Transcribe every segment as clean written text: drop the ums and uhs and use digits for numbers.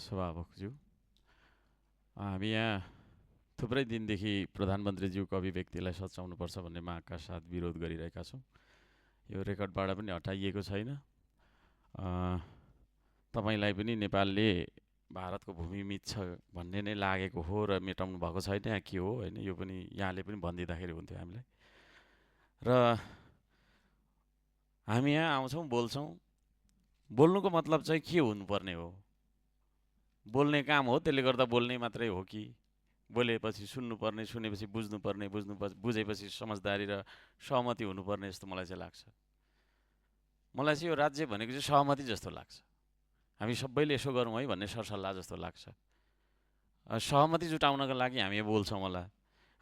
सभामुखज्यू, हामी यहाँ थुप्रै दिनदेखि प्रधानमन्त्रीज्यूको अभिव्यक्तिलाई सच्याउनुपर्छ भन्ने मागका साथ विरोध गरिरहेका छौँ। यो रेकर्डबाट पनि हटाइएको छैन। तपाईलाई पनि नेपालले भारतको भूमि मिच्छ भन्ने नै लागेको हो र मेटाउनु भएको छैन या के हो हैन, यो पनि यहाँले पनि भनिदिँदाखेरि हुन्थ्यो हामीलाई। र हामी यहाँ आउँछौँ, बोल्छौँ। बोल्नुको मतलब चाहिँ के हुनुपर्ने हो? बोल्ने काम हो, त्यसले गर्दा बोल्ने मात्रै हो कि बोलेपछि सुन्नुपर्ने, सुनेपछि बुझ्नुपर्ने, बुझेपछि समझदारी र सहमति हुनुपर्ने जस्तो मलाई चाहिँ लाग्छ। मलाई चाहिँ यो राज्य भनेको चाहिँ सहमति जस्तो लाग्छ। हामी सबैले यसो गरौँ है भन्ने सरसल्लाह जस्तो लाग्छ। सहमति जुटाउनका लागि हामी बोल्छौँ होला।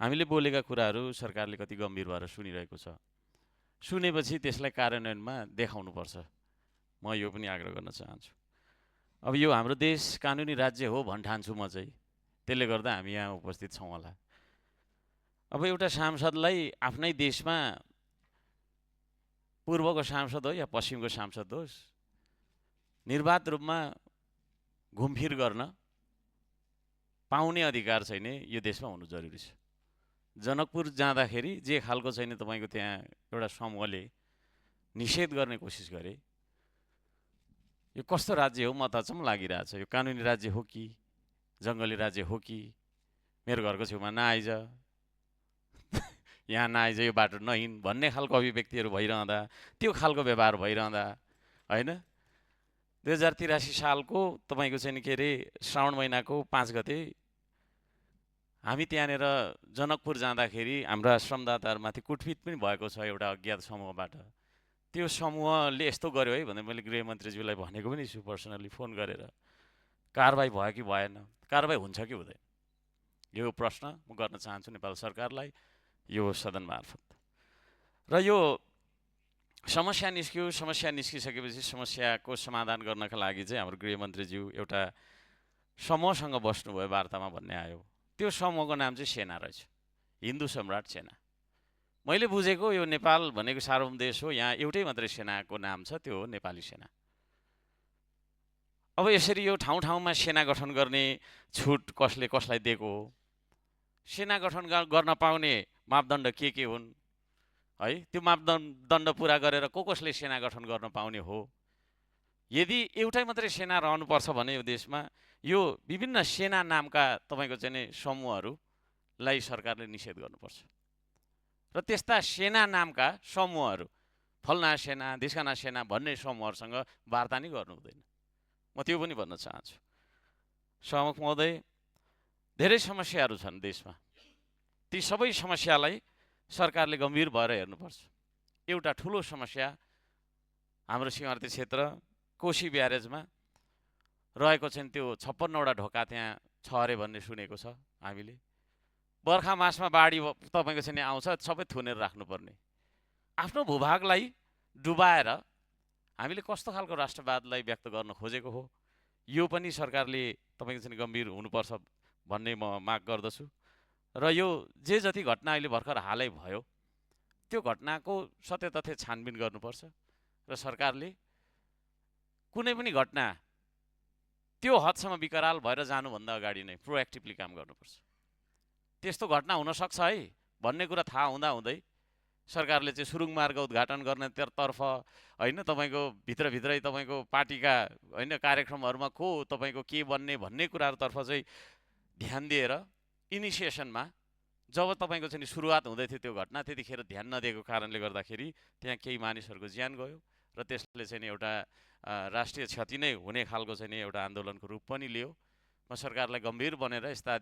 हामीले बोलेका कुराहरू सरकारले कति गम्भीर भएर सुनिरहेको छ। सुनेपछि त्यसलाई कार्यान्वयनमा देखाउनुपर्छ। म यो पनि आग्रह गर्न चाहन्छु। अब यो हाम्रो देश कानुनी राज्य हो भन्ठान्छु म चाहिँ। त्यसले गर्दा हामी यहाँ उपस्थित छौँ होला। अब एउटा सांसदलाई आफ्नै देशमा पूर्वको सांसद हो या पश्चिमको सांसद होस्, निर्वाध रूपमा घुमफिर गर्न पाउने अधिकार चाहिँ नि यो देशमा हुनु जरुरी छ। जनकपुर जाँदाखेरि जे खालको चाहिँ नि तपाईको त्यहाँ एउटा समूहले निषेध गर्ने कोसिस गरे, यो कस्तो राज्य हो म त अचम्म लागिरहेछ। यो कानुनी राज्य हो कि जङ्गली राज्य हो कि? मेरो घरको छेउमा नआइज, यहाँ नआइज, यो बाटो नहिन् भन्ने खालको अभिव्यक्तिहरू भइरहँदा, त्यो खालको व्यवहार भइरहँदा हैन, 2083 सालको तपाईको चाहिँ के अरे श्रावण महिनाको 5 गते हामी त्यहाँनिर जनकपुर जाँदाखेरि हाम्रा श्रमदाताहरूमाथि कुटपिट पनि भएको छ एउटा अज्ञात समूहबाट। त्यो समूहले यस्तो गर्यो है भनेर मैले गृहमन्त्रीज्यूलाई भनेको पनि छु पर्सनली फोन गरेर। कारबाही भयो कि भएन? कारबाही हुन्छ कि हुँदैन? यो प्रश्न म गर्न चाहन्छु नेपाल सरकारलाई यो सदन मार्फत। र यो समस्या निस्क्यो, समस्या निस्किसकेपछि समस्याको समाधान गर्नका लागि चाहिँ हाम्रो गृहमन्त्रीज्यू एउटा समूहसँग बस्नुभयो वार्तामा भन्ने आयो। त्यो समूहको नाम चाहिँ सेना रहेछ, हिन्दू सम्राट सेना। मैले बुझेको यो नेपाल भनेको सार्वभौम देश हो, यहाँ एउटै मात्रै सेनाको नाम छ, त्यो हो नेपाली सेना। अब यसरी यो ठाउँ ठाउँमा सेना गठन गर्ने छुट कसले कसलाई दिएको हो? सेना गठन गर्न पाउने मापदण्ड के हुन् है? त्यो मापदण्ड पुरा गरेर कसले सेना गठन गर्न पाउने हो? यदि एउटै मात्रै सेना रहनुपर्छ भने यो देशमा यो विभिन्न सेना नामका तपाईको चाहिँ नि समूहहरूलाई सरकारले निषेध गर्नुपर्छ। र त्यस्ता सेना नामका समूहहरू, फलना सेना, ढिस्काना सेना भन्ने समूहहरूसँग वार्ता नै गर्नु हुँदैन। म त्यो पनि भन्न चाहन्छु। सभामुख महोदय, धेरै समस्याहरू छन् देशमा। ती सबै समस्यालाई सरकारले गम्भीर भएर हेर्नुपर्छ। एउटा ठुलो समस्या हाम्रो सीमावर्ती क्षेत्र कोशी ब्यारेजमा रहेको चाहिँ त्यो 56वटा ढोका त्यहाँ छ अरे भन्ने सुनेको छ हामीले। बर्खा मासमा बाढी तपाईको चाहिँ आउँछ, सबै थुनेर राख्नुपर्ने। आफ्नो भूभागलाई डुबाएर हामीले कस्तो खालको राष्ट्रवादलाई व्यक्त गर्न खोजेको हो? यो पनि सरकारले तपाईको चाहिँ गम्भीर हुनुपर्छ भन्ने म माग गर्दछु। र यो जे जति घटना अहिले भर्खर हालै भयो, त्यो घटनाको सत्य तथ्य छानबिन गर्नुपर्छ र सरकारले कुनै पनि घटना त्यो हदसम्म विकराल भएर जानुभन्दा अगाडि नै प्रोएक्टिभली काम गर्नुपर्छ। त्यस्तो घटना हुन सक्छ है भन्ने कुरा थाहा हुँदै सरकारले चाहिँ सुरुङ मार्ग उद्घाटन गर्ने तर्फ हैन, तपाईको भित्रभित्रै तपाईको पार्टीका हैन कार्यक्रमहरुमा को तपाईको के बन्ने भन्ने कुराहरुतर्फ चाहिँ ध्यान दिएर इनिसिएसनमा जब तपाईको चाहिँ सुरुवात हुँदै थियो त्यो घटना, त्यतिखेर ध्यान नदिएको कारणले गर्दाखेरि त्यहाँ केही मानिसहरुको ज्यान गयो र त्यसले चाहिँ एउटा राष्ट्रिय क्षति नै हुने खालको चाहिँ एउटा आन्दोलनको रूप पनि लियो। म सरकारलाई गम्भीर बनेर यस्ता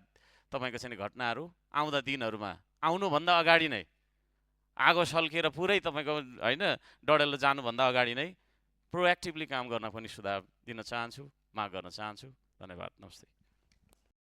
तपाईको चाहिँ घटनाहरू आउँदा दिनहरुमा आउनुभन्दा अगाडि नै आगो सल्केर पुरै तपाईको हैन डडेलो जानुभन्दा अगाडि नै प्रोएक्टिभली काम गर्न पनि सुझाव दिन चाहन्छु, माग गर्न चाहन्छु। धन्यवाद, नमस्ते।